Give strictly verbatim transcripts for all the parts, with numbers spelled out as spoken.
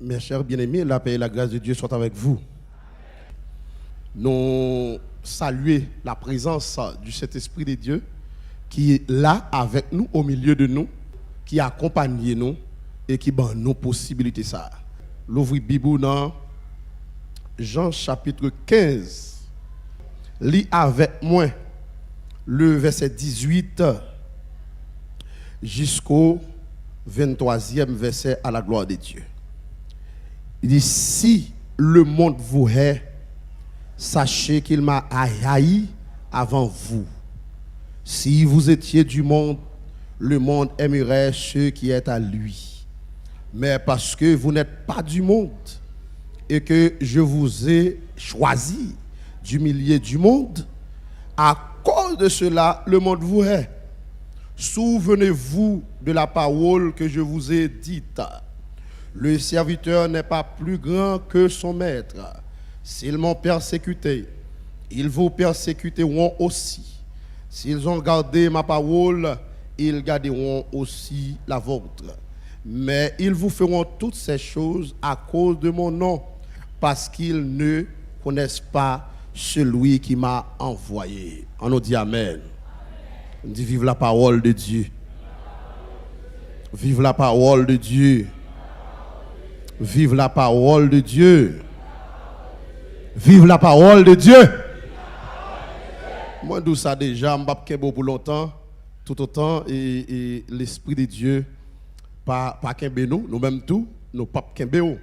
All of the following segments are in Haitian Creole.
Mes chers bien-aimés, la paix et la grâce de Dieu soient avec vous. Nous saluons la présence du Saint-Esprit de Dieu qui est là avec nous, au milieu de nous, qui accompagne nous et qui ban nou posibilite sa. Louvri Bib ou nan Jan chapit kenz. Li avèk mwen le vèsè dizuit jisko venntwazyèm vèsè à la gloire de Dieu. Il dit, si le monde vous hait, sachez qu'il m'a haï avant vous. Si vous étiez du monde, le monde aimerait ce qui est à lui. Mais parce que vous n'êtes pas du monde et que je vous ai choisi du milieu du monde, à cause de cela, le monde vous hait. Souvenez-vous de la parole que je vous ai dite. Le serviteur n'est pas plus grand que son maître. S'ils m'ont persécuté, ils vous persécuteront aussi. S'ils ont gardé ma parole, ils garderont aussi la vôtre. Mais ils vous feront toutes ces choses à cause de mon nom, parce qu'ils ne connaissent pas celui qui m'a envoyé. Ann nou di amèn. Ann di vive la parole de Dieu. Vive la parole de Dieu. Vive la parole de Dieu. Vive la parole de Dieu. Mwen di w sa deja, m p ap kenbe w pou lontan. Toutotan e, e Lespri de Dye pa, pa kenbe nou, nou menm tou, nou p ap kenbe w.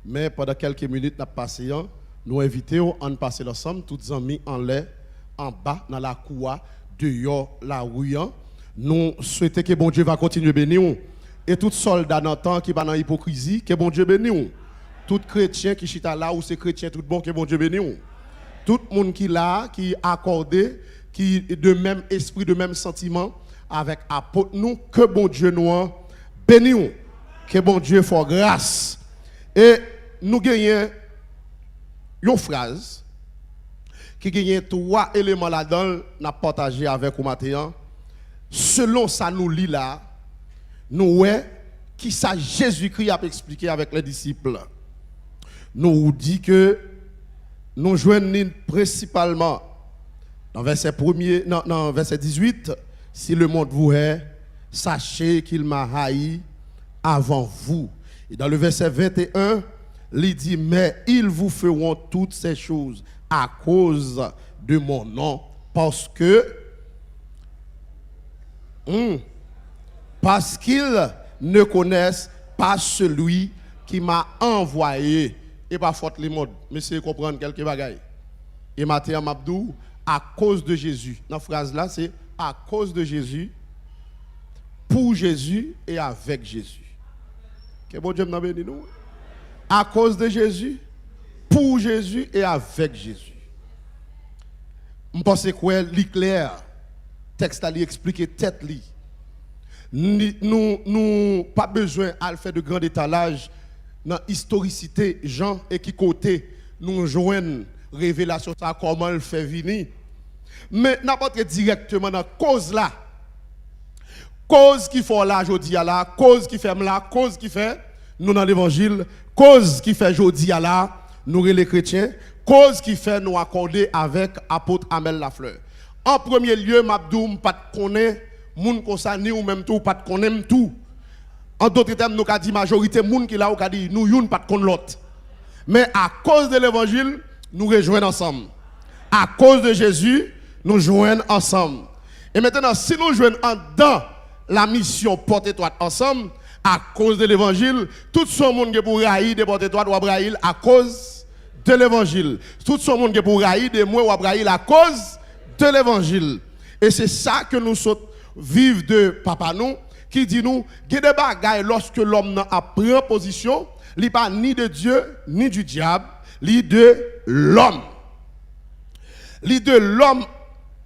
Men pandan kèlke minit n ap pase an, nou envite w, ann pase l ansanm, tout zanmi anlè, anba, nan lakou a, deyò lari an. Nou swete ke Bondye va kontinye beni w. E tout sòlda nan tan ki pa nan ipokrizi, ke Bondye beni w. Tout kretyen ki chita la, ou se kretyen tout bon, ke Bondye beni w. Tout moun ki la, ki akòde, ki de menm espri, de menm santiman avèk apot nou, ke Bondye nou an beni w. Ke Bondye fè w gras. E nou genyen yon fraz ki genyen twa eleman ladan l n ap pataje avèk ou maten an. Selon sa nou li la, nou wè kisa Jezikri ap eksplike avèk ledisip. Nou di ke nou jwenn li prensipalman nan vèsè premye, nan, nan vèsè dizuit, si le monde vous hait, sachez qu'il m'a haï avant vous. Et dans le verset vingt et un, li di, mais ils vous feront toutes ces choses à cause de mon nom, parce que, hmm, parce qu'ils ne connaissent pas celui qui m'a envoyé. E pa fòt lemonn, m eseye konprann kèlke bagay. E maten an, m ap di w, à cause de Jésus. Nan fraz la, se à cause de Jésus, pour Jésus et avec Jésus. Ke Bondye m nan beni nou. À cause de Jésus, pour Jésus et avec Jésus. M panse kwè li klè. Tèks la, li eksplike tèt li. Ni, nou, nou pa bezwen al fè de grand étalage nan istorisite jan e ki kote nou jwenn revelasyon sa, kòman l fè vini. Men n ap antre dirèkteman nan koz la. Koz ki fè w la jodi a la, koz ki fè m la, koz ki fè nou nan levanjil, koz ki fè jodi a la nou rele kretyen, koz ki fè nou akòde avèk apot Amel Lafleur. An premye lye, m ap di w, m pa t konnen moun konsa, ni ou menm tou, ou pa t konnen m tou. An dòt tèm, nou ka di majorite moun ki la, ou ka di nou youn pa t konn lòt. Men akoz de levanjil, nou rejwenn ansanm. Akoz de Jezi, nou jwenn ansanm. E mentenan, si nou jwenn anndan lamisyon Pòt Etwat ansanm, akoz de levanjil, tout sa yon moun gen pou rayi de Pòt Etwat, w ap rayi l akoz de levanjil. Tout sa yon moun gen pou rayi de mwen, w ap rayi l akoz de levanjil. E se sa ke nou sot viv de papa nou, ki di nou, gen de bagay, lòske lòm nan ap pran pozisyon, li pa ni de Dye, ni di dyab, li de lòm. Li de lòm,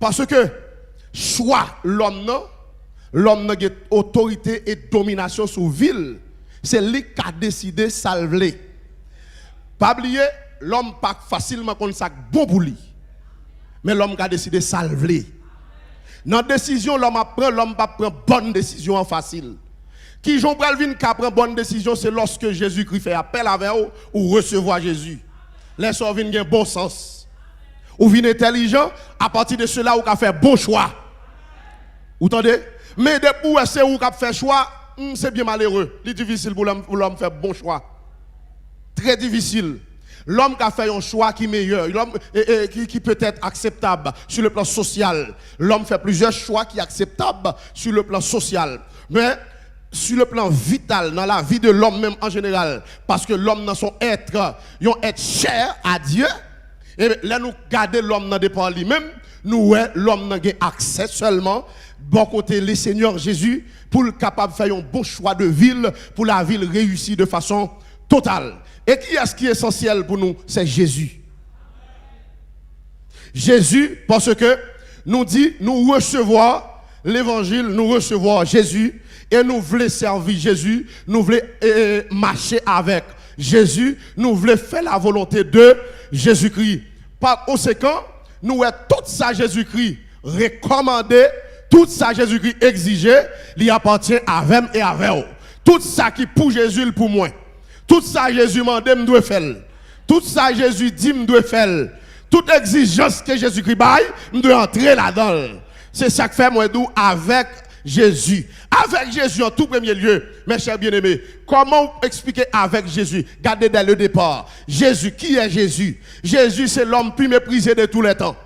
paske chwa lòm nan, lòm nan gen otorite e dominasyon sou vi l. Se li k ka deside sa l vle. Pa bliye, lòm pa fasilman konn sa k bon pou li. Men lòm ka deside sa l vle. Nan desizyon lòm ap pran, lòm p ap pran bòn desizyon an fasil. Kijan w pral vin ka pran bòn desizyon? Se lòske Jezikri fè apèl avè w, ou resevwa Jezi. Lè sa w vin gen bon sans. Ou vin entèlijan, apati de sela ou ka fè bon chwa. Ou tande? Men depi w wè se ou k ap fè chwa, hmm, se byen malere. Li difisil pou lòm, pou lòm fè bon chwa. Trè difisil. Lòm ka fè yon chwa ki meyè, lòm, e, e, ki, ki petèt akseptab sou le plan sosyal. Lòm fè plizyè chwa ki akseptab sou le plan sosyal. Men, sou le plan vital, nan lavi de lòm menm an jeneral, paske lòm nan se yon èt, yon èt chè a Dye, e lè nou gade lòm nan de pa li menm, nou wè lòm nan gen aksè sèlman bò kote Lesenyè Jezi pou l kapab fè yon bon chwa de vi l, pou lavi l reyisi de fason total. E kiyès ki esansyèl pou nou? Se Jezi. Jezi, paske nou di nou resevwa levanjil, nou resevwa Jezi, e nou vle sèvi Jezi, nou vle, e, e, mache avèk Jezi, nou vle fè la volonte de Jezikri. Pa konsekan, nou wè tout sa Jezikri rekòmande, tout sa Jezikri egzije, li apatyen avè m e avè w. Tout sa ki pou Jezi, l pou mwen. Tout sa Jezi mande, m dwe fè l. Tout sa Jezi di, m dwe fè l. Tout egzijans ke Jezikri bay, m dwe antre ladan l. Se sa k fè mwen di w, avèk Jezi. Avèk Jezi an tou premye lye, mes chers bien-aimés, kòman w eksplike avèk Jezi? Gade dès le départ. Jezi, kiyès Jezi? Jezi se lòm pi meprize de tou lè tan.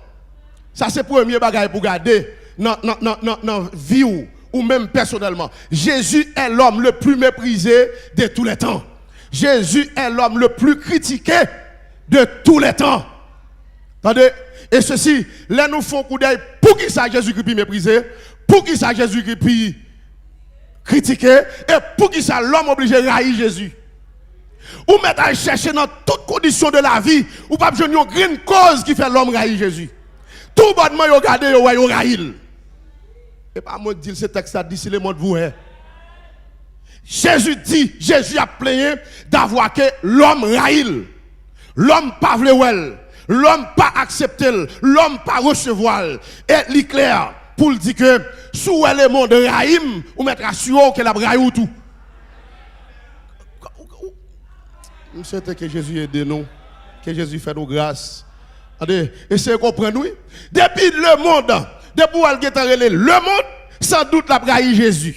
Sa se premye bagay pou gade nan, nan, nan, nan, nan vi w, ou menm pèsonèlman. Jésus est l'homme le plus méprisé de tous les temps. Jésus est l'homme le plus critiqué de tous les temps. Tande, e sesi, lè nou fè yon koudèy, poukisa Jezikri pi meprize? Poukisa Jezikri pi kritike? E poukisa lòm oblije rayi Jezi? Ou mèt al chèche nan tout kondisyon de lavi, ou p ap jwenn yon grenn kòz ki fè lòm rayi Jezi. Toubònman yo gade, yo wè, yo rayi l. E pa mwen k di l, se tèks la di, si lemonn voulait. Jezi di, Jezi ap plenyen davwa ke lòm rayi l. Lòm pa vle wè l. Lòm pa aksepte l. Lòm pa resevwa l. E li klè pou l di ke si w wè lemonn rayi m, ou mèt asire w ke l ap rayi w tou. M swete ke Jezi ede nou, ke Jezi fè nou gras. Tande, eseye konprann, wi. Depi lemonn, depi w al gentan rele lemonn, san dout l ap rayi Jezi.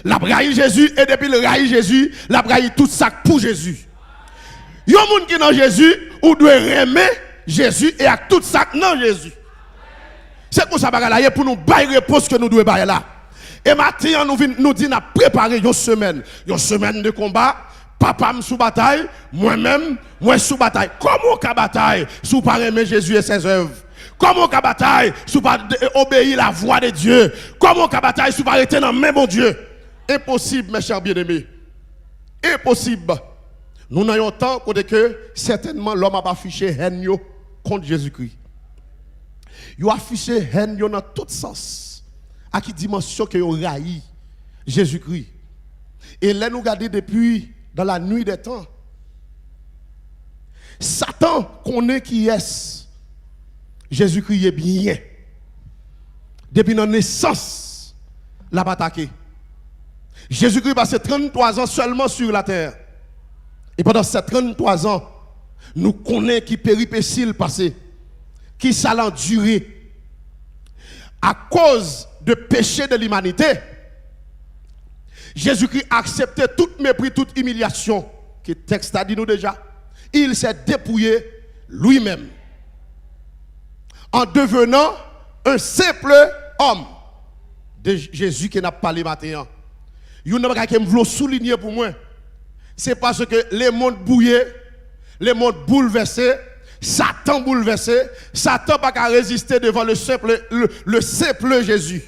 L ap rayi Jezi, e depi l rayi Jezi, l ap rayi tout sa k pou Jezi. Yon moun ki nan Jezi, ou dwe renmen Jezi e ak tout sa k nan Jezi. Se konsa bagay la ye pou nou bay repons ke nou dwe bay la. E maten an, nou vin, nou di n ap prepare yon semèn. Yon semèn de konba. Papa m sou batay, mwen menm, mwen sou batay. Kòman w ka batay si w pa renmen Jezi e sèzèv? Kòman w ka batay si w pa de-, obeyi lavwa de Dye? Kòman w ka batay si w pa rete nan men Bondye? Enposib, mes chers bien-aimés. Enposib. Nou nan yon tan kote ke sètènman lòm ap afiche hèn yo kont Jezikri. Yo afiche hèn yo nan tout sans. A ki dimansyon ke yo rayi Jezikri? E lè nou gade depi dans la nuit des temps, Satan konnen kiyès Jezikri ye byen. Depi nan nesans, l ap atake. Jezikri pase tranntwa zan sèlman sur la terre. E pandan se tranntwa zan, nou konnen ki peripesi l pase, ki sa l andire. Akoz de peche de limanite, Jezikri aksepte tout mepri, tout imilyasyon ke tèks la di nou deja. Il s'est dépouillé lui-même en devenant un simple homme. De Jezi ke n ap pale maten an. Youn nan bagay ke m vle w soulinye pou mwen, se paske lemonn bwouye, lemonn boulvèse, Satan boulvèse, Satan pa ka reziste devan le simple, le, le simple Jésus.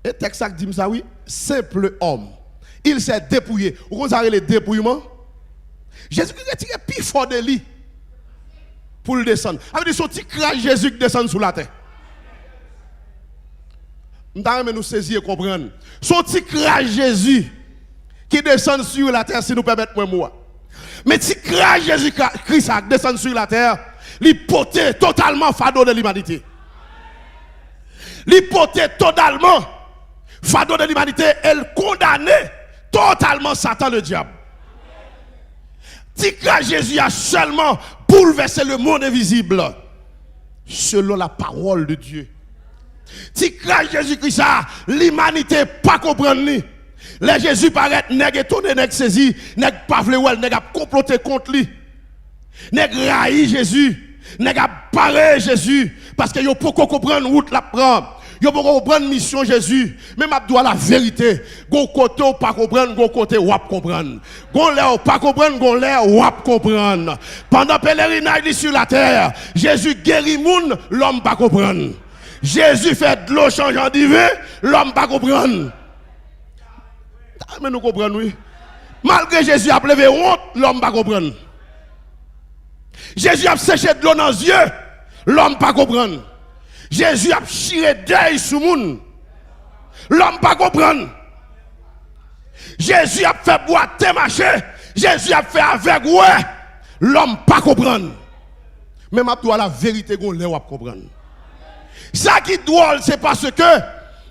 E tèks la k di m sa, wi. Simple homme. Il s'est dépouillé. Ou konn sa rele depouyman? Jezikri retire pi fò de li pou l desann. Sa vle di se yon ti kras Jezi k desann sou latè. M ta renmen nou sezi e konprann. Se yon ti kras Jezi ki desann sou latè, si nou pèmèt mwen mo a. Men ti kras Jezi Kra-, Kris la k desann sou latè, li pote totalman fado de limanite. Li pote totalman Fado de limanite, el kondane totalman Satan le dyab. Ti kras Jezi a sèlman boulvèse le monde invisible, selon la parole de Dieu. Ti kras Jezikri sa, limanite pa konprann li. Lè Jezi parèt, nèg etone, nèg sezi, nèg pa vle wè l, nèg ap konplote kont li. Nèg rayi Jezi. Nèg ap bare Jezi. Paske yo poko konprann wout l ap pran. Yo poko konprann misyon Jezi. Men m ap di w a la verite. Gon kote w pa konprann, gon kote w ap konprann. Gon lè w pa konprann, gon lè w ap konprann. Pandan pelerinaj li sou latè, Jezi geri moun, lòm pa konprann. Jezi fè dlo chanje an diven, lòm pa konprann. Men nou konprann, wi. Malgre Jezi ap leve wont, lòm pa konprann. Jezi ap seche dlo nan zye, lòm pa konprann. Jezi ap chire dèy sou moun, lòm pa konprann. Jezi ap fè bwate mache, Jezi ap fè avèg wè, lòm pa konprann. Men m ap di w a la verite, gon lè w ap konprann. Sa ki dwòl, se paske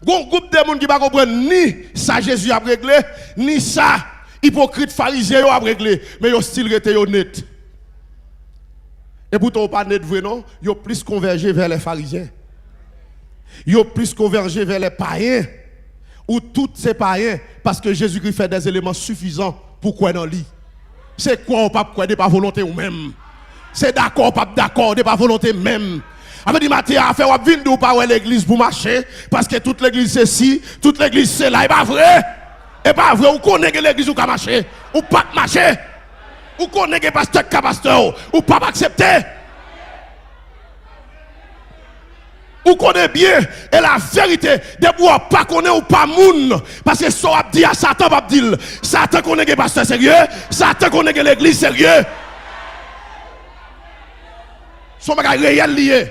gon gwoup de moun ki pa konprann ni sa Jezi ap regle, ni sa ipokrit farizyen yo ap regle, men yo still rete yo net. E poutan yo pa net vre non, yo plis konvèje vè lè farizyen. Yo plis konvèje vè lè payen. Ou tout se payen, paske Jezikri fè dèzeleman sifizan pou kwè nan li. Se kwè ou p ap kwè, de pa volonte ou menm. Se dakò ou p ap dakò, de pa volonte menm. Sa vle di maten an, afè w ap vin di w pa wè legliz pou mache, paske tout legliz se si, tout legliz se la, e pa vre. E pa vre, ou konnen gen legliz ou ka mache, ou p ap mache. Ou konnen gen pastè k ka pastè w, ou p ap aksepte. Ou konnen byen, e la verite, depi w pa konnen, ou pa moun. Paske sa w ap di a, Satan p ap di l. Satan konnen gen pastè serye, Satan konnen gen legliz serye. Se yon bagay reyèl li ye.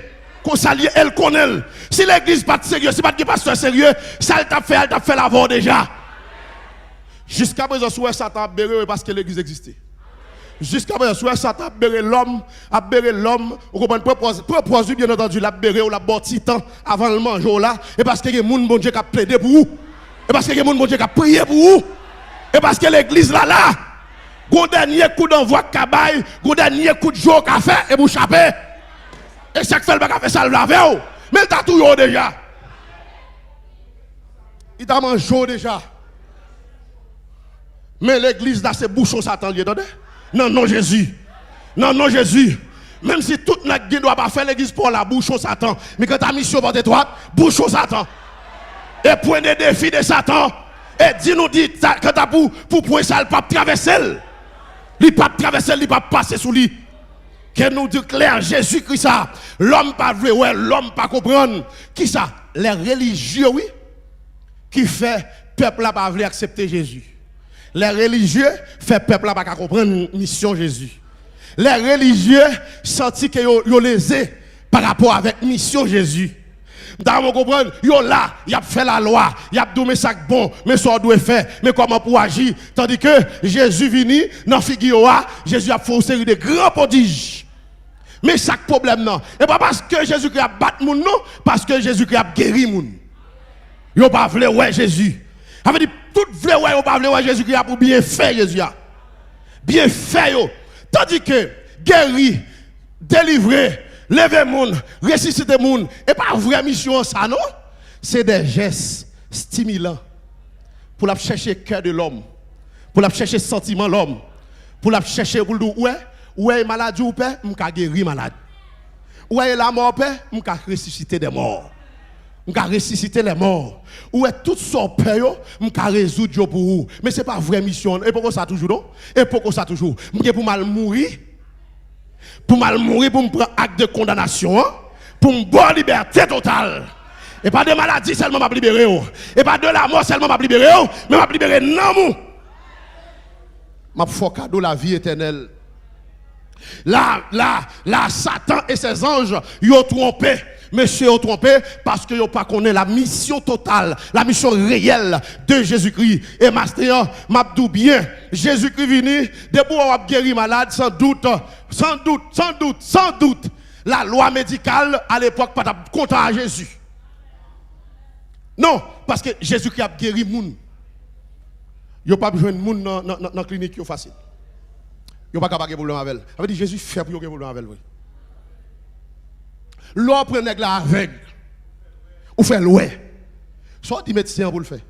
Konsa l ye, e l konnen l. Si legliz pa t serye, si pa t gen pastè serye, sa l t ap fè a, l t ap fè l avè w deja. Jiskaprezan, si w wè Satan ap bere w, e paske legliz egziste. Jiskaprezan, si w wè Satan ap bere lòm, ap bere lòm, ou konprann, pran pòz, pran pòz, wi, byen antandi, l ap bere w, l ap ba w ti tan avan l manje w la, e paske gen moun Bondye k ap plede pou ou. E paske gen moun Bondye k ap priye pou ou. E paske legliz la la. Gon dènye kou danvwa k ka bay, gon dènye kout je w ka fè, epi w chape. E sa k fè l pa ka fè sa l vle avè w. Men l ta touye w deja. Li ta manje w deja. Men legliz la se bouchon Satan li ye, tande. Nan non Jezi. Nan non Jezi. Menm si tout nèg gen dwa pa fè legliz pa w la, bouchon Satan. Men kanta misyon Pòt Etwat, bouchon Satan. E pwen de defi de Satan. E di nou di, sa, kanta pou, pou pwen sa, l p ap travèse l. Li p ap travèse l, li p ap pase sou li. Ke nou di klè, Jezikri sa, lòm pa vle wè, lòm pa konprann. Kisa? Lè relijye, wi, ki fè pèp la pa vle aksepte Jezi. Lè relijye fè pèp la pa ka konprann misyon Jezi. Lè relijye santi ke yo, yo leze pa rapò avèk misyon Jezi. M ta renmen w konprann, yo la, y ap fè lalwa, y ap di w men sa k bon, men sa w dwe fè, men kòman pou w aji. Tandike Jezi vini nan figi yo a, Jezi ap fè yon seri de gran pwodij. Men sa k pwoblèm nan. E pa paske Jezikri ap bat moun non, paske Jezikri ap geri moun. Yo pa vle wè Jezi. Sa vle di, tout vle wè, yo pa vle wè Jezikri a pou byenfè Jezi a. Byenfè yo. Tandike geri, delivre, leve moun, resisite moun, e pa vrè misyon an sa non. Se de jès stimilan. Pou l ap chèche kè de lòm. Pou l ap chèche santiman lòm. Pou l ap chèche pou l di w, ou wè, ou wè e maladi w pè, m ka geri malad. Ou wè e lamò w pè, m ka resisite de mò. M ka resisite lè mò. Ou wè tout sa w pè yo, m ka rezoud yo pou ou. Men se pa vrè misyon an. E poko sa toujou non. E poko sa toujou. M gen pou m al mouri. Pou m al mouri, pou m pran ak de kondanasyon an, pou m ba w libète total. E pa de maladi sèlman m ap libere w. E pa de lamò sèlman m ap libere w, men m ap libere nanm ou. M ap fè w kado lavi etènèl. La, la, la, Satan e ses anges, yo twonpe. Mesye, yo twonpe paske yo pa konnen la mission totale, la mission réelle de Jésus-Christ. E maten an, m ap di w byen, Jezikri vini, depi w wè w ap geri malad, san dout, san dout, san dout, san dout, lalwa medikal alepòk pa t ap kontan a Jezi. Non, paske Jezikri ap geri moun. Yo p ap jwenn moun nan, nan, nan, nan klinik yo fasil. Yo pa ka pa gen pwoblèm avè l. Sa vle di Jezi fè pou yo gen pwoblèm avè l vre. Lè w pran nèg la avèg, ou fè l wè. Sa w di medsen an pou l fè?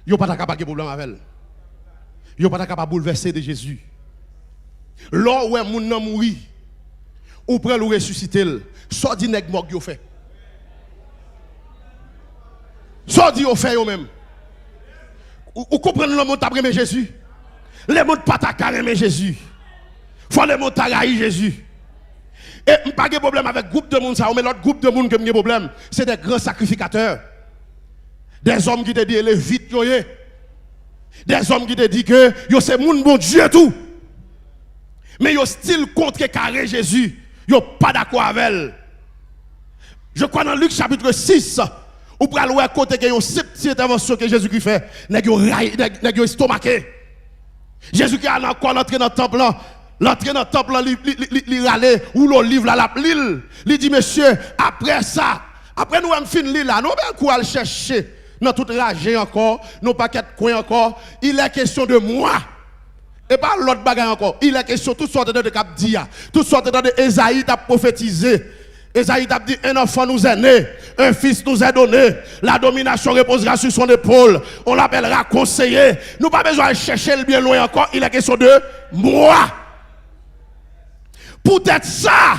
Yo pa ta ka pa gen pwoblèm avè l. Yo pa ta ka pa boulvèse de Jezi. Lè w wè moun nan mouri, ou pran l, ou resisite l. Sa w di nèg mòg yo fè? Sa w di yo fè yo menm? Ou, ou konprann lemonn t ap renmen Jezi? Lemonn pa ta ka renmen Jezi. Fò lemonn ta rayi Jezi. E m pa gen pwoblèm avèk gwoup de moun sa yo, men lòt gwoup de moun ke m gen pwoblèm, se de gran sakrifikatè. Dèzòm ki te di e Levit yo ye. Dèzòm ki te di ke yo se moun Bondye tou. Men yo still kontrekare Jezi. Yo pa dakò avè l. Je crois nan Lik chapit sis, ou pral wè kote ke yon senp ti entèvansyon ke Jezikri fè, nèg yo rayi, nèg, nèg yo estomake. Jezikri al ankò, l antre nan tanp lan. L antre nan tanp lan, li, li, li, li, li rale woul oliv la, l ap li l. Li di, mesye, apre sa, apre nou wè m fin li la, nou bèl kou al chèche nan tout raje ankò, nan pakèt kwen ankò, il est question de moi. E pa lòt bagay ankò. Il est question, tout sa w te tande k ap di a, tout sa w te tande Ezayi t ap pwofetize. Ezayi t ap di, un enfant nous est né, un fils nous est donné, la domination reposera sur son épaule, on l'appellera conseiller. Nou pa bezwen al chèche l byen lwen ankò, il est question de moi. Poutèt sa,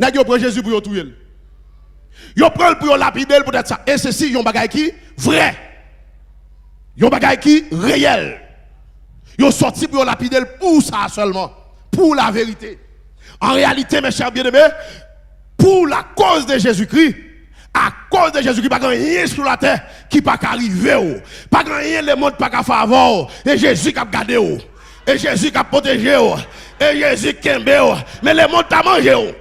nèg yo pran Jezi pou yo touye l. Yo pran l pou yo lapide l poutèt sa. E sesi yon bagay ki vrè. Yon bagay ki reyèl. Yo sòti pou yo lapide l pou sa sèlman. Pou laverite. An reyalite, mes chers bien-aimés, pou lakòz de Jezikri, akoz de Jezikri, pa gen anyen sou latè ki pa ka rive w. Pa gen anyen lemonn pa ka fè avè w. E Jezi k ap gade w. E Jezi k ap pwoteje w. E Jezi k kenbe w. Men lemonn ta manje w.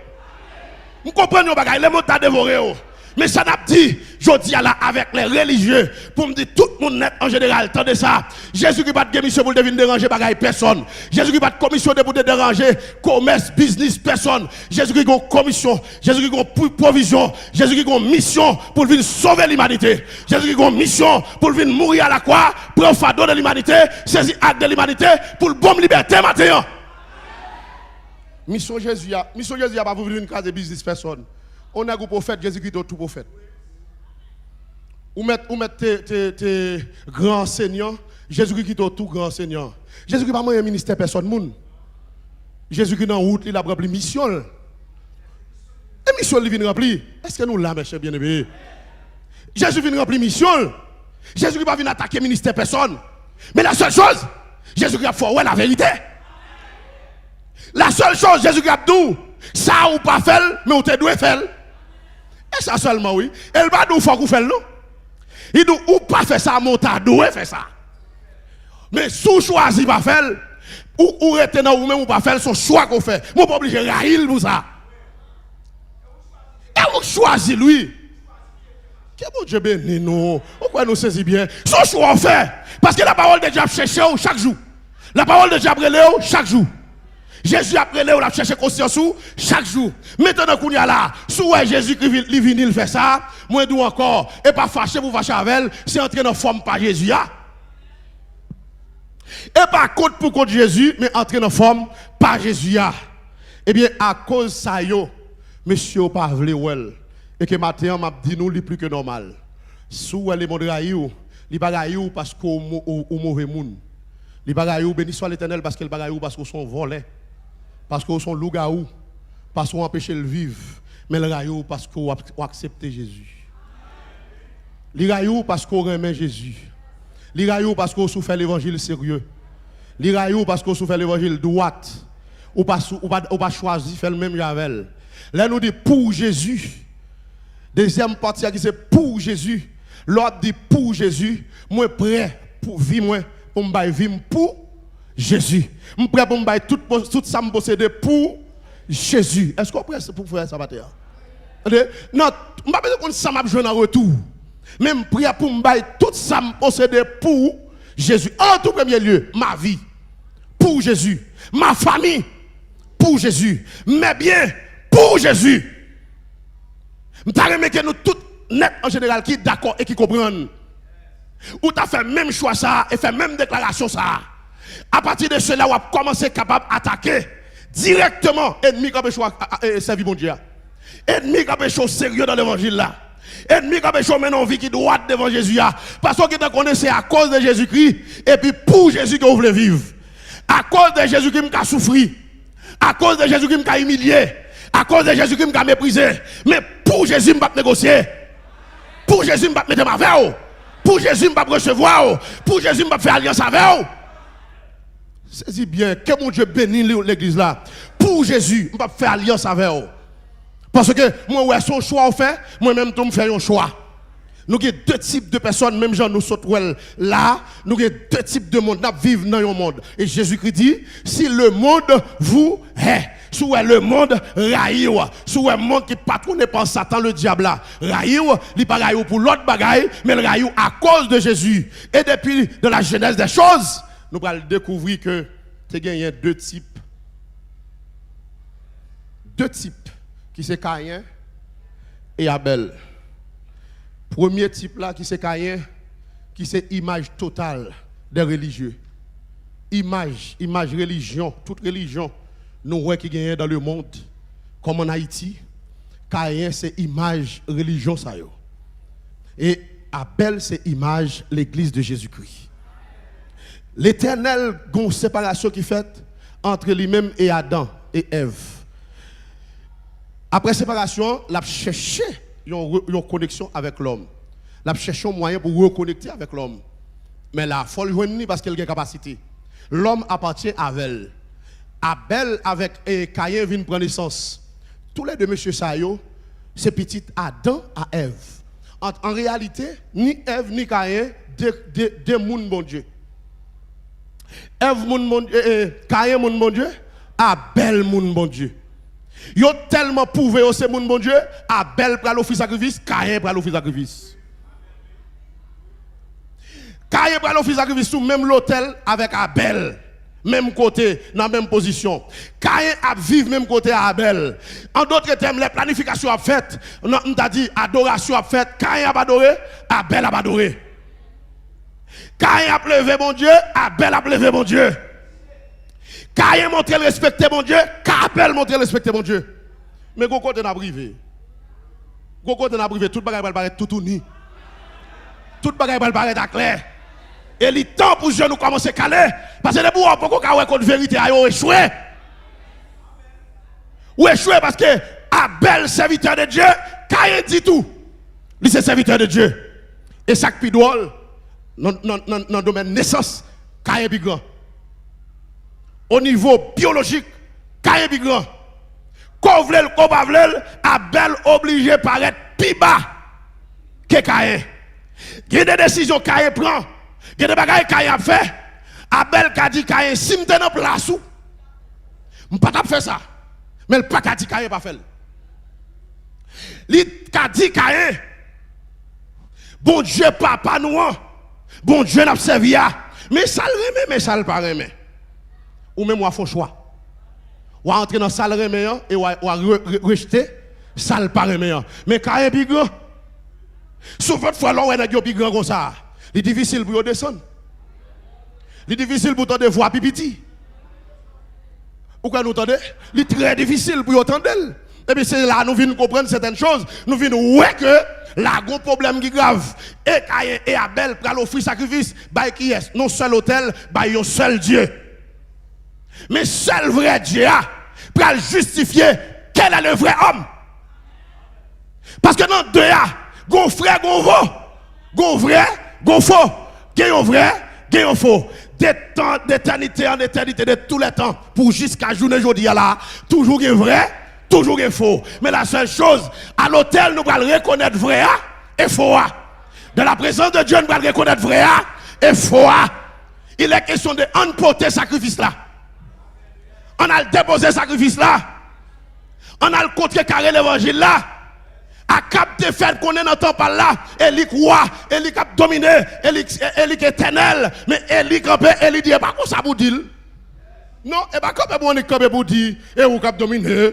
M konprann yon bagay, lemonn ta devore w. Men sa n ap di jodi a la avèk lè relijye, pou m di tout moun nèt an jeneral, tande sa. Jezikri pa t gen misyon pou l te vin deranje bagay pèsòn. Jezikri pa t komisyone pou te deranje komès, biznis pèsòn. Jezikri gen yon komisyon, Jezikri gen yon pwovizyon, Jezikri gen yon misyon pou l vin sove limanite. Jezikri gen yon misyon pou l vin mouri alakwa, pran fado de limanite, sezi ak de limanite, pou l ban m libète maten an. Misyon Jezi a, misyon Jezi a pa pou vin kraze biznis pèsòn. Ou nèg ou pwofèt, Jezi kite w tou pwofèt. Ou mèt, ou mèt te, te, te gran ansenyan, Jezikri kite w tou gran ansenyan. Jezikri pa manyen ministè pèsòn moun. Jezikri nan wout li, l ap ranpli misyon l. E misyon li vin ranpli. Èske nou la, mes chers bien-aimés? Jezi vin ranpli misyon l. Jezikri pa vin atake ministè pèsòn. Men la sèl choz, Jezikri ap fè w wè laverite. La sèl choz, Jezikri ap di w, sa ou pa fè l, men ou te dwe fè l. E sa sèlman, wi. E l pa di w fòk ou fè l, non. Li di w, ou pa fè sa, men ou ta dwe fè sa. Men si w chwazi pa fè l, ou, ou rete nan ou menm, ou pa fè l, se yon chwa ke w fè. Men w pa oblije rayi l pou sa. E ou k chwazi l, wi. Ke Bondye beni nou. Ou kwè nou sezi byen? Se yon chwa w fè. Paske lapawòl de Dye ap chèche w chak jou. Lapawòl de Dye ap rele w chak jou. Jezi ap rele w, l ap chèche konsyans ou chak jou. Mentnan kounye a la, si w wè Jezikri vin, li vini, l fè sa, mwen di w ankò, e pa fache pou fache avè l, se antre nan fòm pa Jezi a. E pa kont pou kont Jezi, men antre nan fòm pa Jezi a. Ebyen, akoz sa yo, mesye yo pa vle wè l. E ke maten an, m ap di nou, li pli ke nòmal. Si w wè lemonn rayi w, li pa rayi w paske w mo-, ou, ou move moun. Li pa rayi w, beni swa Letènèl, paske l pa rayi w paske w se yon vòlè, paske w se yon lougawou, paske w anpeche l viv, men l rayi w paske w ap-, w aksepte Jezi. Li rayi w paske w renmen Jezi. Li rayi w paske w sou fè levanjil serye. Li rayi w paske w sou fè levanjil dwat. Ou pa sou, ou pa, ou pa chwazi fè l menm jan avè l. Lè nou di pou Jezi, dezyèm pati a ki se pou Jezi, lè w ap di pou Jezi, mwen prè pou vi mwen, pou m bay vi m pou Jezi. M prè pou m bay tout, tout sa m posede pou Jezi. Èske w prè pou fè sa maten an? Tande, nan, m pa bezwen konn sa m ap jwenn an retou. Men m prè pou m bay tout sa m posede pou Jezi. An tou premye lye, ma vie. Pour Jésus. Ma famille. Pour Jésus. Mes biens. Pour Jésus. M ta renmen ke nou tout nèt an jeneral ki dakò e ki konprann. Ou ta fè menm chwa sa a e fè menm deklarasyon sa a. Apati de sela, w ap kòmanse kapab atake dirèkteman ènmi k ap anpeche w a, a, a, e, sèvi Bondye a. Ènmi k ap anpeche w serye nan levanjil la. Ènmi k ap anpeche w mennen yon vi ki dwat devan Jezi a. Paske w gentan konnen se akoz de Jezikri epi pou Jezi ke w vle viv. Akoz de Jezikri m ka soufri. Akoz de Jezikri m ka imilye. Akoz de Jezikri m ka meprize. Men pou Jezi m p ap negosye. Pou Jezi m p ap mete m avè w. Pou Jezi m p ap resevwa w. Pou Jezi m p ap fè alyans avè w. Sezi byen, ke Bondye beni li, legliz la. Pou Jezi, m p ap fè alyans avè w. Paske mwen wè se yon chwa w fè, mwen menm tou m fè yon chwa. Nou gen de tip de pèsòn, menm jan nou sot wè l la, nou gen de tip de mond, n ap viv nan yon mond. E Jezikri di, si le monde vous hait, si w wè le monde rayi w, si w wè mond ki patronnen pa Satan, le dyab la, rayi w, li pa rayi w pou lòt bagay, men l rayi w akoz de Jezi. E depi de la genèse des choses, nou pral dekouvri ke te genyen de tip, de tip, ki se Kayen e Abèl. Premye tip la, ki se Kayen, ki se imaj total de relijye. Imaj, imaj relijyon, tout relijyon nou wè ki genyen dans le monde, kòm an Ayiti, Kayen se imaj relijyon sa yo. E Abèl se imaj legliz de Jezikri. Letènèl gen yon separasyon ki fèt ant li menm e Adan e Èv. Apre separasyon an, l ap chèche yon re-, yon koneksyon avèk lòm. L ap chèche yon mwayen pou rekonekte avèk lòm. Men la, fò l jwenn li paske l gen kapasite. Lòm apatyen avè l. Abèl avèk, e, Kayen vin pran nesans. Toulède mesye sa yo, se pitit Adan a Èv. An, an reyalite, ni Èv ni Kayen, de, de, de moun Bondye. Èv moun Bondye, e, e, Kayen moun Bondye, Abèl moun Bondye. Yo tèlman pwouve yo se moun Bondye, Abèl pral ofri sakrifis, Kayen pral ofri sakrifis. Kayen pral ofri sakrifis sou menm lotèl avèk Abèl. Menm kote, nan menm pozisyon. Kayen ap viv menm kote a Abèl. An dòt tèm, lè planifikasyon ap fèt, nan, m ta di, adorasyon ap fèt, Kayen ap adore, Abèl ap adore. Kayen ap leve Bondye, Abèl ap leve Bondye. Kayen montre l respekte Bondye, Abèl montre l respekte Bondye. Men gon kote n ap rive. Gon kote n ap rive, tout bagay pral parèt toutouni. Tout bagay pral parèt aklè. E li tan pou je nou kòmanse kale. Paske depi w poko ka wè kot verite a, yo echwe. Ou echwe paske Abèl, sèvitè de Dye, Kayen ditou, li se sèvitè de Dye. E sa k pi dwòl, nan, nan, nan, nan domèn nesans, Kayen pi gran. O nivo byolojik, Kayen pi gran. Ke w vle l, ke w pa vle l, Abèl oblije parèt pi ba ke Kayen. Gen de desizyon Kayen pran, gen de bagay Kayen ap fè. Abèl ka di Kayen, si m te nan plas ou, m pa t ap fè sa. Men l pa ka di Kayen pa fè l. Li ka di Kayen, Bondye papa nou an, Bondye n ap sèvi a, men sa l renmen, men sa l pa renmen. Ou menm w a fè yon chwa. W a antre nan sa l renmen an e w a, w a re-, re-, rejte sa l pa renmen an. Men Kayen pi gran. Souvan fwa lè w wè nèg yo pi gran konsa, li difisil pou yo desann. Li difisil pou tande vwa pi piti. Ou kwè nou tande? Li trè difisil pou yo tande l. Epi se la nou vin konprann sètèn choz. Nou vin wè ke la gon pwoblèm ki grav. E Kayen e Abèl pral ofri sakrifis bay kiyès? Nan yon sèl otèl, bay yon sèl Dye. Men sèl vrè Dye a pral jistifye quel est le vrai homme. Paske nan de a, gon frè, gon vo. Gon vrè, gon fo. Gen yon vrè, gen yon fo. De tan, d'éternité en éternité, de tous les temps, pou jiska jounen jodi a la, toujou gen vrè, toujou gen fo. Men la sèl choz, a lotèl nou pral rekonèt vrè a e fo a. Dans la présence de Dieu, nou pral rekonèt vrè a e fo a. Il est question de ann pote sakrifis la. Ann al depoze sakrifis la. Ann al kontrekare levanjil la. Akab te fè l konnen nan tan pa l la, e li k wa, e li k ap domine, e li, e, e li k etènèl, men Eli kanpe, Eli di, e pa konsa pou di l. Non, e pa kanpe pou Eli kanpe pou di, e ou k ap domine.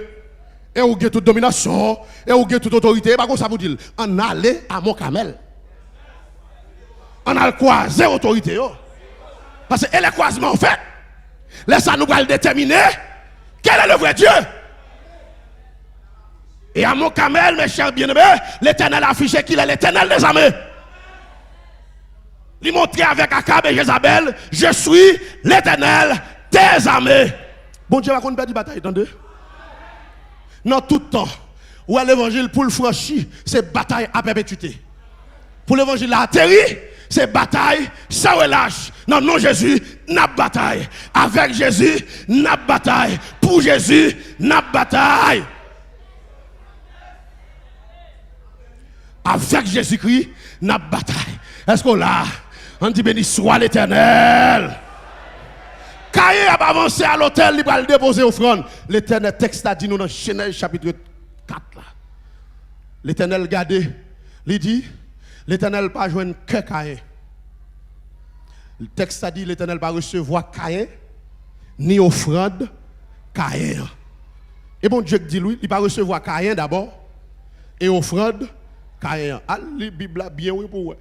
E ou gen tout dominasyon, e ou gen tout otorite, e pa konsa pou di l. Ann ale a Mont Kamèl. Ann al kwaze otorite yo. Paske e lè kwazman an fèt, lè sa nou pral detèmine quel est le vrai Dieu. Et à Mont Kamèl, mes chers bien-aimés, l'Éternel a affiché qu'il est l'Éternel des armées. Li montre avèk Akab e Jezabèl, je suis l'Éternel des armées. Bondye pa konn pèdi batay, tande. Nan tout tan, ou wè levanjil pou l franchi, se batay a pèpetite. Pou levanjil la ateri, se batay san relach. Nan non Jezi, n ap batay. Avèk Jezi, n ap batay. Pou Jezi, n ap batay. Avèk Jezikri, n ap batay. Èske w la? Ann di, beni swa Letènèl. Kayen ap avanse a lotèl, li pral depoze ofrann. Letènèl, tèks la di nou nan Jenèz chapit kat la. Letènèl gade, li di, Letènèl pa jwenn kè Kayen. Tèks la di, Letènèl pa resevwa Kayen, ni ofrann Kayen an. E Bondye k di l, wi, li pa resevwa Kayen dabò, e ofrann Kayen an. Al li Bib la byen, wi, pou w wè.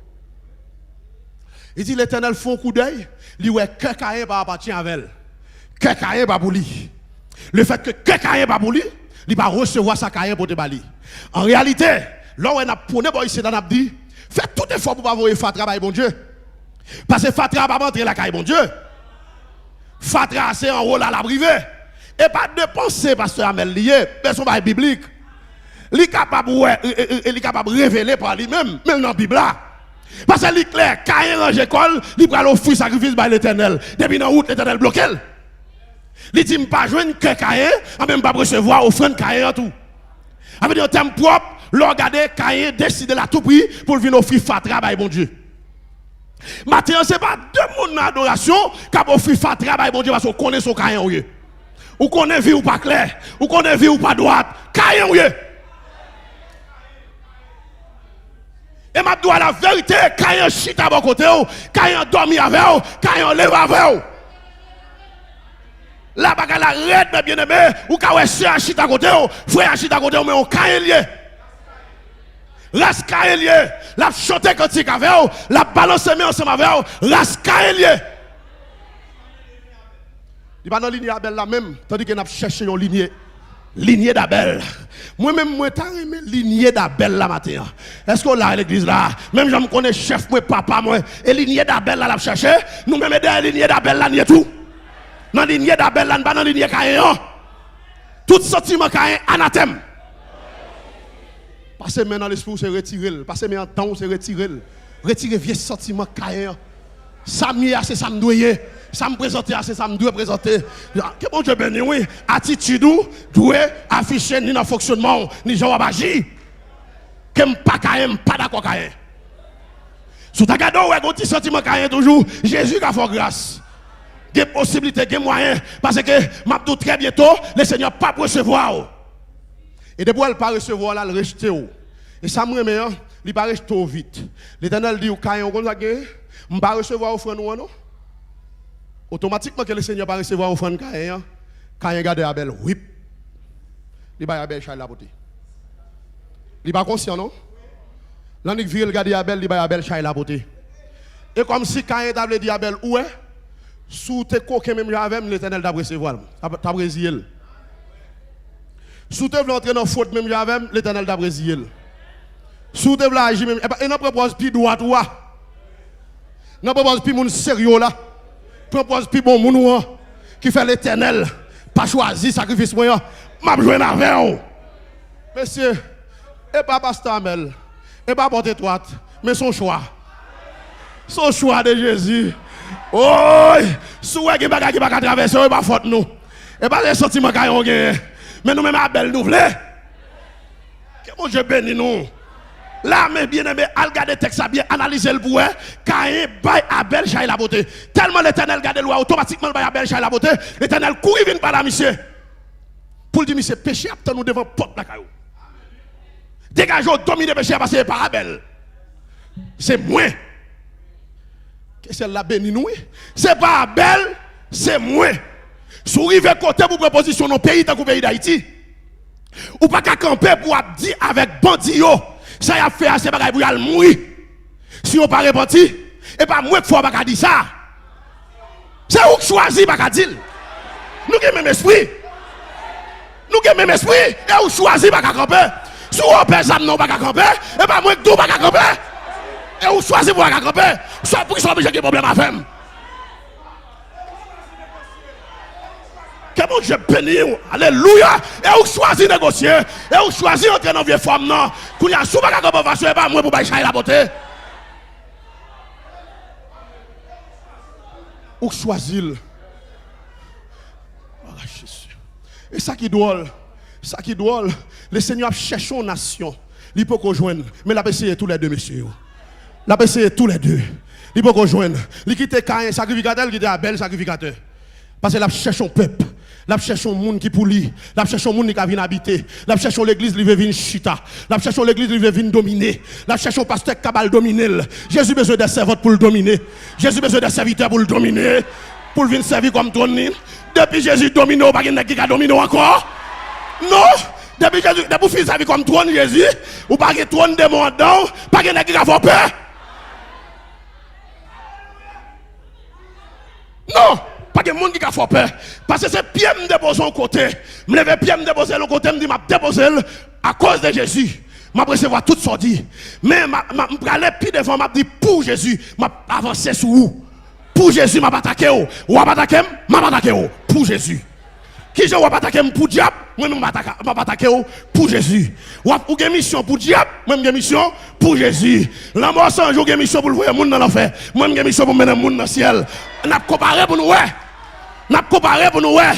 Li di, Letènèl fè yon koudèy, li wè kè Kayen pa apatyen avè l. Kè Kayen pa pou li. Lefètke kè Kayen pa pou li, li pa resevwa sa Kayen pote ba li. An reyalite, lè w wè n ap pwonnen bò isit la, n ap di, fè tout efò pou w pa voye fatra bay Bondye. Paske fatra a p ap antre lakay Bondye. Fatra a se anwo la l ap rive. E pa de panse pastè Amèl li ye, men se yon bagay biblik. Li kapab wè, e, e, e, li kapab revele pa li menm, men l nan Bib la. Paske li klè, Kayen ranje kò l, li pral ofri sakrifis bay Letènèl. Depi nan wout, Letènèl bloke l. Li di, "M pa jwenn kè Kayen, anben m p ap resevwa ofrann Kayen an tou." Sa vle di, an tèm pwòp, lè w gade, Kayen deside l a tou pri pou l vin ofri fatra bay Bondye. Maten an, se pa de moun nan adorasyon k ap ofri fatra bay Bondye, paske w konnen se yon Kayen w ye. Ou konnen vi w pa klè. Ou konnen vi w pa dwat. Kayen w ye. E m ap di w laverite, Kayen chita bò kote w, Kayen dòmi avè w, Kayen leve avè w. La bagay la rèd, men byeneme, ou ka wè sè a chita kote w, frè a chita kote w, men yon Kayen l ye. Ras Kayen l ye. L ap chante kantik avè w, l ap balanse men ansanm avè w, ras Kayen l ye. Li pa nan linye Abèl la menm, tandike n ap chèche yon linye. Linye d'Abèl. Mwen menm, mwen ta renmen linye d'Abèl la maten an. Èske w la legliz la? Menm jan m konnen chèf mwen, papa mwen, e linye d'Abèl la l ap chèche, nou menm e dèyè linye d'Abèl la n ye tou. Nan linye d'Abèl la, n pa nan linye Kayen an. Tout santiman Kayen, anatèm. Pase men nan lespri w, se retire l. Pase men an dan w, se retire l. Retire vye santiman Kayen an. Sa m ye a, se sa m dwe ye. Sa m prezante a, se sa m dwe prezante. Ke Bondye beni w, wi. Atitid ou dwe afiche ni nan fonksyonman w, ni jan w ap aji. Ke m pa Kayen, m pa dakò Kayen. Si w ta gade w wè gon ti santiman Kayen toujou, Jezi ka fè w gras. Gen posiblite, gen mwayen, paske m ap di w trè byento, Lesenyè p ap resevwa w. E depi w wè l pa resevwa w la, l rejte w. E sa m renmen an, li pa rejte w vit. Letènèl di w, Kayen, ou konn sa k genyen? M pa resevwa ofrann ou an non. Otomatikman ke Lesenyè pa resevwa ofrann Kayen an, Kayen gade Abèl, wip. Li bay Abèl chay la pote. Li pa konsyan non. L annik vire l gade Abèl, li bay Abèl chay la pote. E kòmsi Kayen ta vle di Abèl, ou wè, si w te koken menm jan avè m, Letènèl t ap resevwa l, t ap, t ap reziye l. Si w te vle antre nan fwot menm jan avè m, Letènèl t ap reziye l. Si w te vle aji menm, e pa, e nan pran pòz pi dwat ou a. Nan pran pòz pi moun serye w la. Pran pòz pi bon moun ou an. Ki fè Letènèl pa chwazi sakrifis mwen an. M ap jwenn avè w. Mesye, e pa pastè Amèl, e pa pòt etwat, men se yon chwa. Se yon chwa de Jezi. Oy! Si w wè gen bagay ki pa ka travèse w, e pa fòt nou. E pa se santiman Kayen w genyen. Men nou menm Abèl nou vle. Ke Bondye beni nou. La, men byeneme, al gade tèks la byen, analize l pou wè. Kayen bay Abèl chay la pote. Tèlman Letènèl gade l wè, otomatikman l bay Abèl chay la pote. Letènèl kouri vin pale a misye. Pou l di misye, peche ap tann ou devan pòt lakay ou. Degaje w, domine peche a, paske se pa Abèl. Se mwen. Ke syèl la beni nou, wi. Se pa Abèl, se mwen. Si w rive kote pou pran pozisyon nan peyi tankou peyi Dayiti, Ou pa ka kanpe pou w ap di avèk bandi yo, sa y ap fè a se bagay pou y al mouri. Si yo pa repanti, e pa mwen k fè w pa ka di sa. Se ou k chwazi pa ka di l. Nou gen menm espri. Nou gen menm espri, e ou chwazi pa ka kanpe. Si w pè zam nan, ou pa ka kanpe, e pa mwen k di w pa ka kanpe. E ou chwazi pou w pa ka kanpe. Sa, poukisa w oblije gen pwoblèm avè m? Ke Bondye beni w. Alelouya. E ou chwazi negosye. E ou chwazi antre nan vye fòm nan. Kounye a, si w pa ka kanpe anfas yo, e pa mwen pou bay chay la pote. Ou chwazi l. Ah, Jezi. E sa ki dwòl, sa ki dwòl, Lesenyè ap chèche yon nasyon. Li poko jwenn, men l ap eseye toulède mesye yo. L ap eseye toulède. Li poko jwenn. Li kite Kayen sakrifikatè, li kite Abèl sakrifikatè. Paske l ap chèche yon pèp. L ap chèche yon moun ki pou li. L ap chèche yon moun li ka vin abite. L ap chèche yon legliz li vle vin chita. L ap chèche yon legliz li vle vin domine. L ap chèche yon pastè ki ka ba l domine l. Jezi bezwen de sèvant pou l domine. Jezi bezwen de sèvitè pou l domine. Pou l vin sèvi kòm twòn li. Depi Jezi domine w, pa gen nèg ki ka domine w ankò. Non. Depi Jezi, depi w fin sèvi kòm twòn Jezi, ou pa gen twòn demon anndan w, pa gen nèg ki ka fè w pè. Non, pa gen moun ki ka fè w pè. Paske se pye m depoze yon kote. M leve pye m depoze l yon kote, m di m ap depoze l akoz de Jezi. M ap resevwa tout sa w di. Men m a- m a- m prale pi devan, m ap di pou Jezi, m ap avanse sou ou. Pou Jezi, m ap atake w. W ap atake m, m ap atake w. Pou Jezi. Kijan w ap atake m pou dyab? Mwen menm m ap ataka- m ap atake w pou Jezi. W ap, ou gen misyon pou dyab, mwen m gen misyon pou Jezi. Lanmò san jou gen misyon pou l voye moun nan lanfè. Mwen m gen misyon pou m mennen moun nan syèl. N ap konpare pou nou wè. N ap konpare pou nou wè.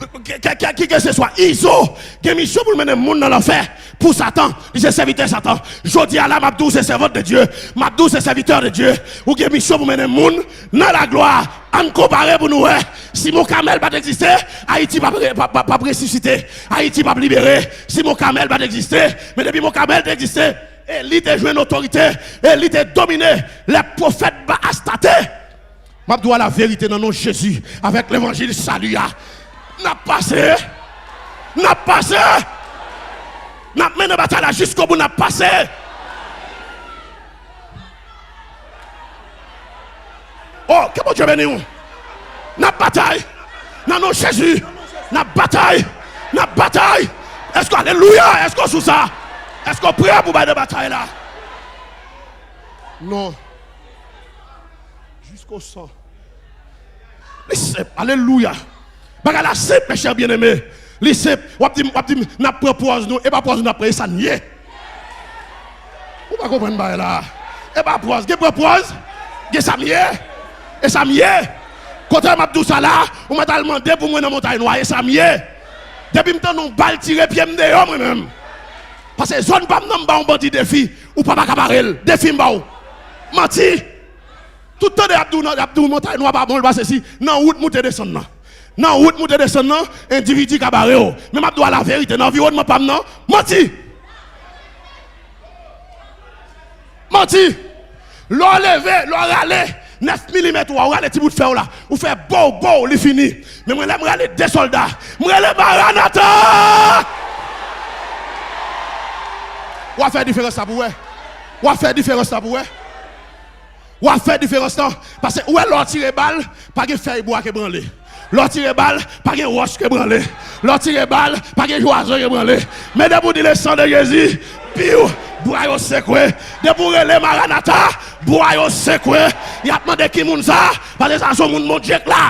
Ke- ke- ke- Kikeseswa, Izo gen misyon pou l mennen moun nan lanfè. Pou Satan, li se sèvitè Satan. Jodi a la, m ap di w se sèvant de Dye. M ap di w se sèvitè de Dye. Ou gen misyon pou mennen moun nan laglwa. Ann konpare pou nou wè. Si Mont Kamèl pa t egziste, Ayiti p ap re- p ap- p ap- p ap resisite. Ayiti p ap libere. Si Mont Kamèl pa t egziste, men depi Mont Kamèl te egziste, Eli te jwenn otorite, Eli te domine. Lè pwofèt Baal Astate. M ap di w laverite nan non Jezi, avèk levanjil sali a. N ap pase! N ap pase! N ap mennen batay la jiskobou, n ap pase! Oh, ke Bondye beni w! N ap batay! Nan non Jezi! N ap batay! N ap batay! Èske, alelouya! Èske w sou sa? Èske w prè pou bay nan batay la? Non. Jisko san. Li senp. Alelouya. Bagay la senp, mes chers bien-aimés. Li senp. W ap di m, w ap di m, n ap pran pòz nou. E pa pòz nou n ap pran, e sa n ye. Ou pa konprann bagay la. E pa pòz. Gen pran pòz. Gen sa m ye. E sa m ye. Kote m ap di w sa la, ou mèt al mande pou mwen nan Montay Nwa. E sa m ye. Depi m tande yon bal tire pye m deyò, mwen menm. Paske zòn pa m nan, m ba yon bandi defi. Ou pa, pa ka bare l. Defi m ba w. Manti. Tout tande y ap di w nan, y ap di w Montay Nwa pa bon, l pa sesi. Nan wout moute desann nan. Nan wout moute desann nan, endividi ka bare w. Men m ap di w laverite, nan anviwònman pa m nan, manti. Manti. Lè w leve, lè w rale nèf milimèt ou a, ou rale ti bout fè w la, ou fè bow, bow, li fini. Men mwen, lè m rale de sòlda, m rele Maranata! W a fè diferans la pou wè. W a fè diferans la pou wè. W a fè diferans lan. Paske ou wè lè w tire bal, pa gen fèy bwa k ebranle. Lè w tire bal, pa gen wòch k ebranle. Lè w tire bal, pa gen jwazo k ebranle. Men depi w di le sang de Jésus, piw, bwa yo sekwe. Depi w rele Maranata, bwa yo sekwe. Y ap mande ki moun sa, paske sa se yon moun Bondye k la.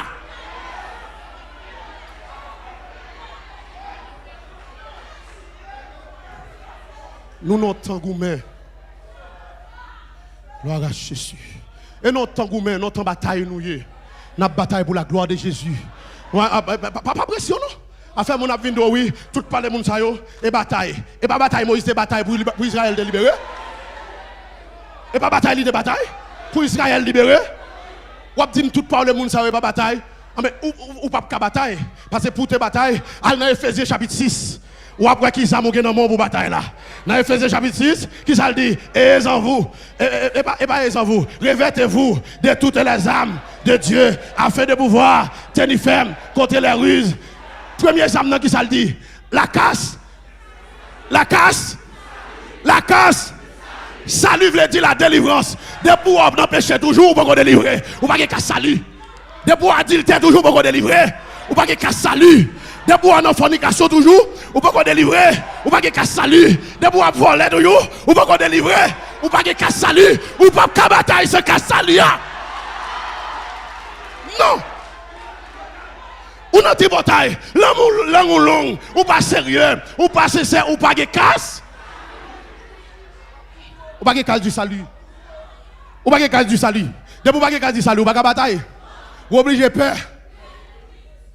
Nou nan tan goumen. Glwa a Jezi. E nan tan goumen, nan tan batay nou ye. N ap batay pou la glwa de Jezi. Wè, a, pa, pa, pa, pa presyon non. Afè moun ap vin di w wi, tout pale moun sa yo, e batay. E pa batay Moyiz te batay pou, pou Izrayèl te libere? E pa batay li te batay? Pou Izrayèl libere? W ap di m tout pale moun sa yo, e pa batay? Anben, ou, ou, ou p ap ka batay. Paske pou w te batay, al nan Efezyen chapit sis. W ap wè ki zam ou gen nan men w pou batay la. Nan Efezyen chapit sis, ki sa l di? Ayez en vous, e, e, e pa, e pa ayez en vous, revêtez-vous de toutes les armes de Dieu, afin de pouvoir tenir ferme contre les ruses. Premye zam nan, ki sa l di? La casse, La kas. La kas. Sali vle di la delivrans. Depi w nan peche toujou, ou poko delivre. Ou pa gen kas sali. Depi w adiltè toujou, ou poko delivre. Ou pa gen kas sali. Depi w nan fònikasyon toujou, ou poko delivre. Ou pa gen kas sali. Depi w ap vòlè toujou, ou poko delivre. Ou pa gen kas sali. Ou p ap ka batay san kas sali a. Non. Ou nan tripotay. Lang ou, lang ou long. Ou pa serye. Ou pa sensè. Ou pa gen kas. Ou pa gen kas di sali. Ou pa gen kas di sali. Depi ou pa gen kas di sali, ou pa ka batay. Ou oblije pè.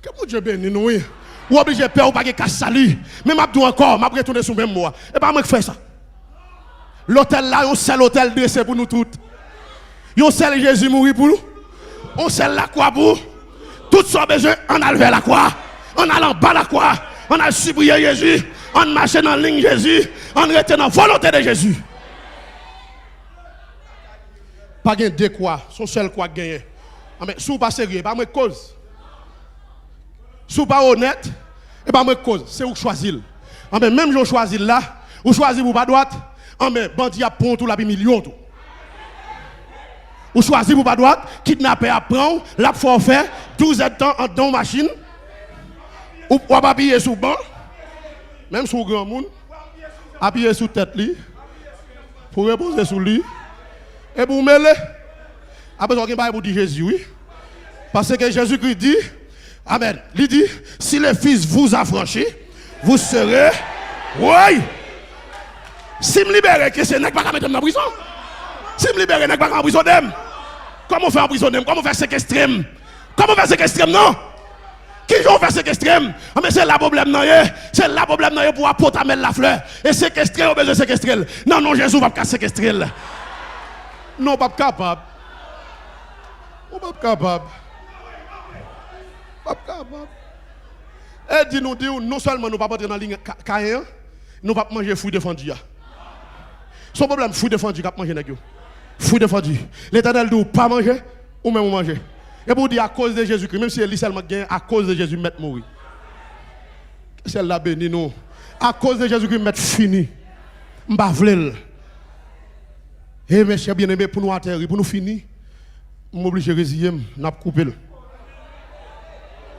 Ke Bondye beni nou, wi. Ou oblije pè, ou pa gen kas sali. Men m ap di w ankò, m ap retounen sou menm mo a. E pa mwen k fè sa. Lotèl la, yon sèl otèl drese pou nou tout. Yon sèl Jezi mouri pou nou. Yon sèl lakwa pou tout sa w bezwen, ann al vè lakwa. Ann al anba lakwa. Ann al sipriye Jezi. Ann mache nan liy Jezi. Ann rete nan volonte de Jezi. Pa gen de kwa, se yon sèl kwa k genyen. Anben, si w pa serye, e pa mwen k koz. Si w pa onèt, e pa mwen k koz, se ou k chwazi l. Anben, menm jan w chwazi l la, ou chwazi pou w pa dwat, anben, bandi ap pran w tou, l ap imilye w tou. Ou chwazi pou w pa dwat, kidnapè ap pran w, l ap fè w fè douz èdtan anndan yon machin, ou, w ap apiye sou ban, menm si w granmoun, apiye sou tèt li, pou repoze sou li, epi w mele. Apre sa, w gen bagay pou w di Jezi, wi. Paske Jezikri di, amèn, li di, si le Fils vous affranchit, vous serez, woy! Si m libere, ke se nèg pa ka mete m nan prizon. Si m libere, nèg pa ka anprizone m. Kòman w fè anprizone m? Kòman w fè sekestre m? Kòman w fè sekestre m, non? Kijan w fè sekestre m? Anben, se la pwoblèm nan ye. Se la pwoblèm nan ye pou apot Amèl Laflè. E sekestre, yo bezwen sekestre l. Nan non Jezi, w p ap ka sekestre l. Non, w p ap kapab. Ou p ap kapab. P ap kapab. E di nou, di w, non sèlman nou p ap antre nan liy Ka-, Kayen an, nou p ap manje fwi defandi a. Se yon pwoblèm fwi defandi k ap manje nèg yo. Fwi defandi. Letènèl di w pa manje, ou menm ou manje. Epi w di akoz de Jezikri, menm si se li sèlman k genyen, akoz de Jezi m mèt mouri. Ke syèl la beni nou. Akoz de Jezikri m mèt fini. M pa vle l. E mesye byeneme, pou nou ateri, pou nou fini, m oblije reziye m, n ap koupe l.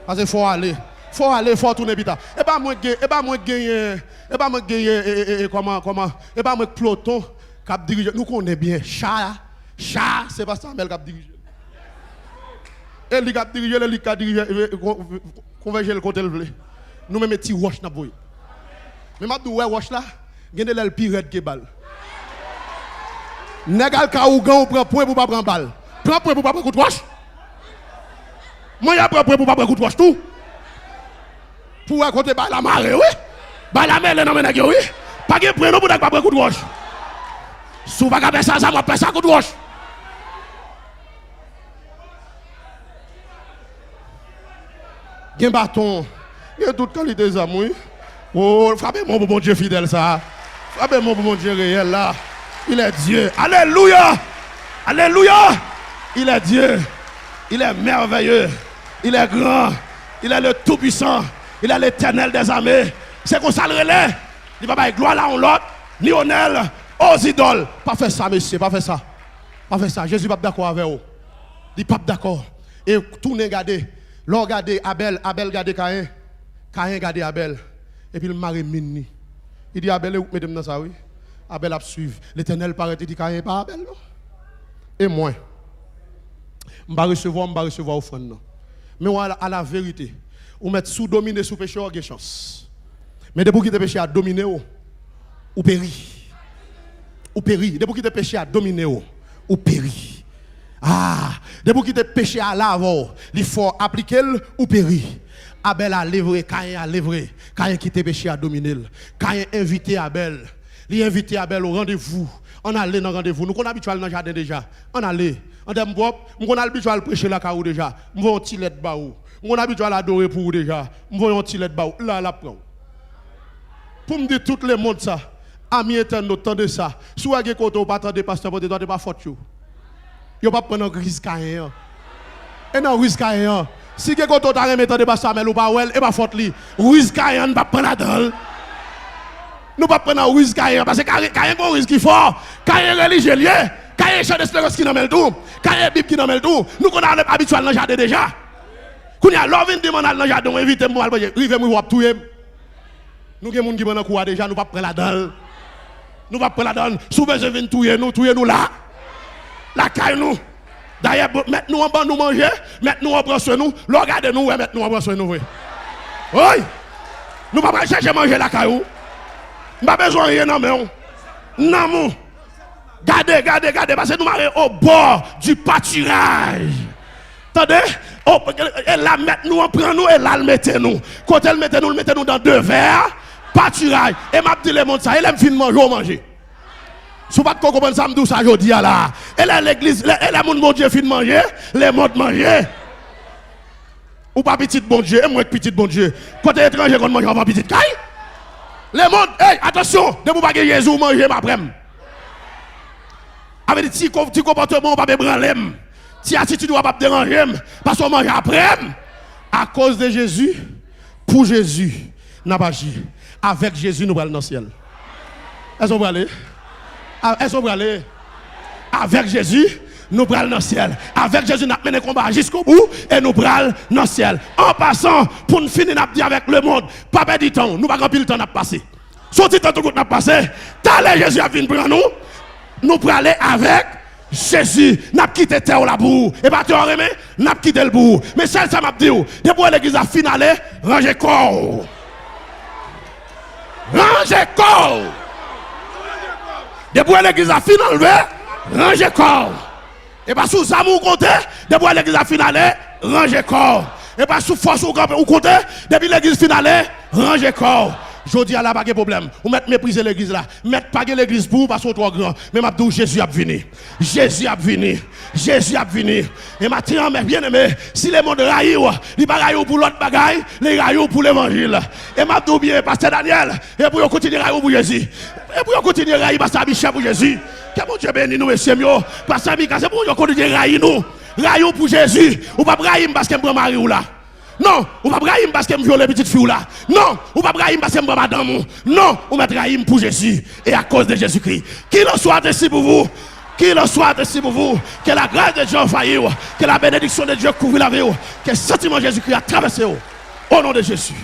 Paske fò w ale. Fò w ale, fò w tounen pita. E pa mwen k gen, e pa mwen k genyen, e pa mwen k genyen, e, e, e, e, kòman, kòman, e pa mwen k ploton k ap dirije. Nou konnen byen, cha, cha, se pastè Amèl k ap dirije l. E li k ap dirije l, e li k ka dirije, e, e, kon-, konvèje l kote l vle. Nou menm e ti wòch n ap voye. Men m ap di w, wè wòch la, gen de lè l pi rèd ke bal. Nèg al ka ougan, ou pran pwen pou w pa pran bal. Pran pwen pou w pa pran kout wòch. Mwen, y a pran pwen pou w pa pran kout wòch tou. Pou w wè kote bay la mare, wi. Bay la mele nan men nèg yo, wi. Pa gen pwen non pou nèg pa pran kout wòch. Si w pa ka pè sa, sa m ap pè sa kout wòch. Gen baton, gen tout kalite zam, wi. O, frape men w pou Bondye fidèl sa a. Frape men w pou Bondye reyèl la. Il est Dieu. Alelouya! Alelouya! Il est Dieu. Il est merveilleux. Il est grand. Il est le Tout-Puissant. Il est l'Éternel des armées. Se konsa l rele. Li pa bay glwa la yon lòt, ni onè l, o zidòl. Pa fè sa, mesye, pa fè sa. Pa fè sa. Jezi p ap dakò avè w. Li p ap dakò. E tounen gade. Lè w gade Abèl, Abèl gade Kayen. Kayen gade Abèl. Epi l mare min li. Li di, Abèl, e ou k mete m nan sa, wi. Abèl ap swiv. Letènèl parèt, li di, Kayen, e pa Abèl, non. E mwen? M pa resevwa w, m pa resevwa ofrann nan. Men w, a la, a la verite, ou mèt, si w domine sou peche w, gen chans. Men depi w kite peche a domine w, ou peri. Ou peri. Depi w kite peche a domine w, ou peri. Ah, depi w kite peche a la avè w, li fè w aplike l, ou peri. Abèl ale vre, Kayen ale vre. Kayen kite peche a domine l. Kayen envite Abèl. Li envite Abèl o randevou. Ann ale nan randevou. Nou konn abitye al nan jaden deja. Ann ale. Andèm pwòp, m konn abitye al preche lakay ou deja. M voye yon ti lèt ba ou. M konn abitye al adore pou ou deja. M voye yon ti lèt ba ou. La, l ap pran w. Pou m di tout lemonn sa, ami entènot, tande sa. Si w wè gen kote ou pa tande pastè pote dwat, e pa fòt yo. Yo p ap pran nan riz Kayen an. E nan riz Kayen an. Si gen kote ou ta renmen tande pastè Amèl, ou pa wè l, e pa fòt li. Riz Kayen an, n p ap pran ladan l. Nou p ap pran nan riz Kayen an, paske Kayen, Kayen gon riz ki fò. Kayen relijye l ye. Kayen chan desperans ki nan men l tou. Kayen Bib ki nan men l tou. Nou konn ale abitye al nan jaden deja. Kounye a, lè w vin di m ann al nan jaden, w envite m pou m al manje. Rive m rive, w ap touye m. Nou gen moun ki pran nan kou a deja, nou p ap pran ladan l. Nou p ap pran ladan l. Si w bezwen vin touye nou, touye nou la. Lakay nou. Dayè, mèt nou an ban nou manje, mèt nou an pran swen nou. Lè w gade nou, w wè mèt nou an pran swen nou vre. Wi! Nou pa pral chèche manje lakay ou. M pa bezwen anyen nan men w. Nanm ou. Gade, gade, gade, paske nou mare au bord du pâturage. Tande? O, e la mèt nou an pran nou, e la l mete nou. Kote l mete nou? L mete nou dans deux verres pâturage. E m ap di lemonn sa, e lè m fin manje, w manje. Si w pa t ko konprann sa, m di w sa jodi a la. E lè legliz, lè, e lè moun Bondye fin manje, lemonn manje. Ou pa pitit Bondye, e mwen k pitit Bondye. Kote etranje konn manje anvan pitit kay? Lemonn, ey, atansyon, depi w pa gen Jezi, w manje m apre m. A vle di, ti, ko- ti konpòteman w p ap ebranle m. Ti atitid w ap ap deranje m, paske w manje apre m. Akoz de Jezi, pou Jezi, n ap aji. Avèk Jezi, nou pral nan syèl. Èske w prale? A- Èske w prale? Avèk Jezi, nou pral nan syèl. Avèk Jezi, n ap mennen konba a jiskobou e nou pral nan syèl. An pasan, pou n fini, n ap di avèk lemonn, pa pèdi tan w, nou pa gen anpil tan n ap pase. Se yon ti tan tou kout n ap pase. Talè Jezi ap vin pran nou. Nou prale avèk Jezi. N ap kite tè w la pou ou. E pa tè w renmen, n ap kite l pou ou. Men sèl sa m ap di w, depi w wè legliz la fin ale, ranje kò w. Ranje kò w. Depi w wè legliz la fin anlve, ranje kò w. E pa sou zam ou konte, depi w wè legliz la fin ale, ranje kò w. E pa sou fòs ou kanpe, ou konte, depi legliz fin ale, ranje kò w. Jodi a la pa gen pwoblèm. Ou mèt meprize legliz la. Mèt pa gen legliz pou ou paske w twò gran. Men m ap di w, Jezi ap vini. Jezi ap vini. Jezi ap vini. E maten an, mè byeneme, si lemonn rayi w, li pa rayi w pou lòt bagay, li rayi w pou levanjil. E m ap di w byen, pastè Daniel, e pou yo kontinye rayi w pou Jezi. E pou yo kontinye rayi pastè Michel pou Jezi. Ke Bondye beni nou, mesye m yo. Pastè Mika, se pou yo kontinye rayi nou. Rayi w pou Jezi. Ou p ap rayi m paske m pran mari w la. Non, ou p ap rayi m paske m vyole pitit fi w la. Non, ou p ap rayi m paske m pran madanm ou. Non, ou mèt rayi m pou Jezi e akoz de Jezikri. Qu'il en soit ainsi pour vous. Qu'il en soit ainsi pour vous. Que la grâce de Dieu envahisse vous. Que la bénédiction de Dieu couvre la vie. Que sentiment Jésus-Christ a traversé vous. Au nom de Jésus.